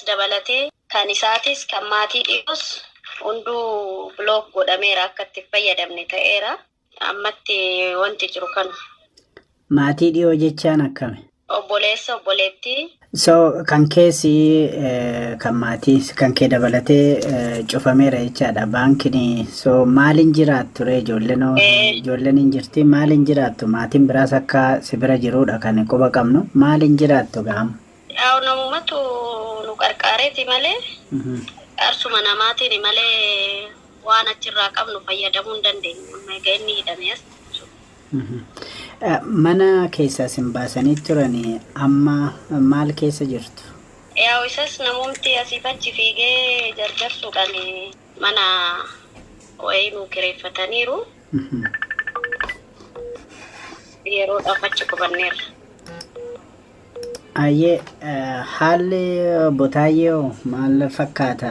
Dabalatee kan isaatis kan maatii dhiyoos hunduu block godhameera, akka itti fayyadamne ta'eera. Ammatti wanti jiru kana. Maatii dhiyoo jechaan akkami? Obboleessa, obboleettii. So kan keessi kan maatii kan kee dabalatee cufameera jechaadha baankiin. So maaliin jiraattu ree ijoolleen? Ijoolleen hin jirti, maaliin jiraattu? Maatiin biraas akka si bira jirudha kan quba qabnu, maaliin jiraattu gaama? Yaa, namumatu nu qarqaareeti malee, qarsuma namaatiin malee waan achirraa qabnu fayyadamuu hin dandeenyu. Amma egaa inni hidhamee as. Mana keessaa sin baasanii turanii, amma maal keessa jirtu? Yaa, isas namumti asiif achi fiigee jarjarsuudhaan mana wayii nuu kireeffataniiru. Yeroodhaaf achi qubanneerra. Ayyee, haalli obbo Taayyee maal fakkaata?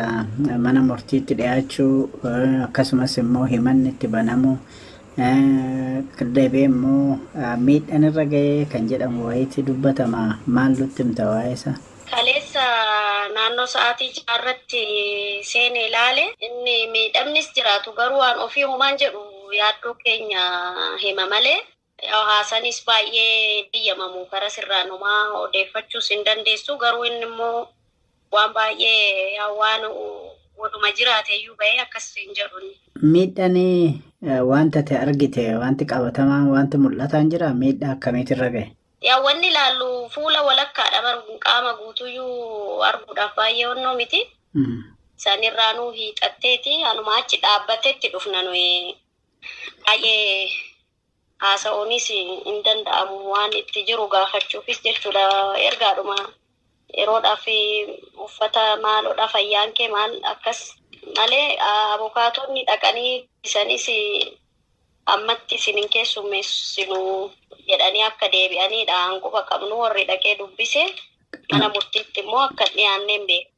Mana murtiitti dhiyaachuu, akkasumas immoo himanni itti banamu, deebi'ee immoo miidhaan irra ga'ee kan jedhamu wayiitti dubbatama, maal nutti himta waa'ee isaa? Kaleessa naannoo sa'aatii 6 irratti seene ilaale. Inni miidhamnis jiraatu garuu waan ofii homaan jedhu yaaddoo keenya hima malee haasanis baay'ee eeyyamamu karaa sirraan homaa odeeffachuus hin dandeessu. Garuu inni immoo waan baay'ee waan waluma jiraate iyyuu bahee akkas hin jedhu inni. Miidhaan wanta ati argite, wanti qabatamaan, wanti mul'ataan jira, miidhaa akkamiitu irra gahe? Yaa, wanni ilaallu fuula walakkaadha baru, qaama guutuyyuu arguudhaaf baay'ee onnoo miti. Sanirraanuu hiixatteeti anuma achi dhaabbateetti dhufna nuyi, baay'ee haasa'uunis hin danda'amu, waan itti jiru gaafachuufis jechuudha. Ergaadhuma yeroodhaaf uffata maaloodha, fayyaan kee maal akkas malee, abukaatonni dhaqanii isanis ammatti isin hin keessummeessinu jedhanii akka deebi'aniidha hanquba qabnu. Warri dhaqee dubbise mana murtiitti immoo akka hin dhiyaanne hin beeku.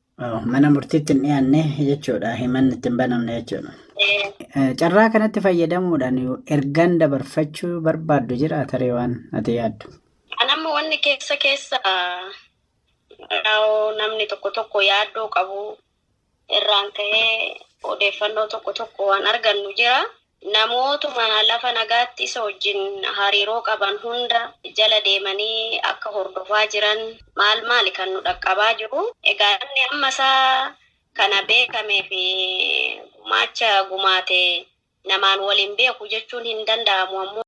Mana murtiitti hin dhiyaanne jechuudha, himanni itti hin banamne jechuudha. Carraa kanatti fayyadamuudhaan ergaan dabarfachuu barbaaddu jira tarii, waan ati yaaddu? Anamma wanni keessa keessa namni tokko tokko yaaddoo qabu irraan ka'ee odeeffannoo tokko tokko waan argannu jira. Namootuma lafa nagaatti isa wajjin hariiroo qaban hunda jala deemanii akka hordofaa jiran maal maali kan nu dhaqqabaa jiru. Egaa namni amma isaa kana beekamee fi gumaacha gumaate namaan waliin beeku jechuun hin danda'amu ammoo.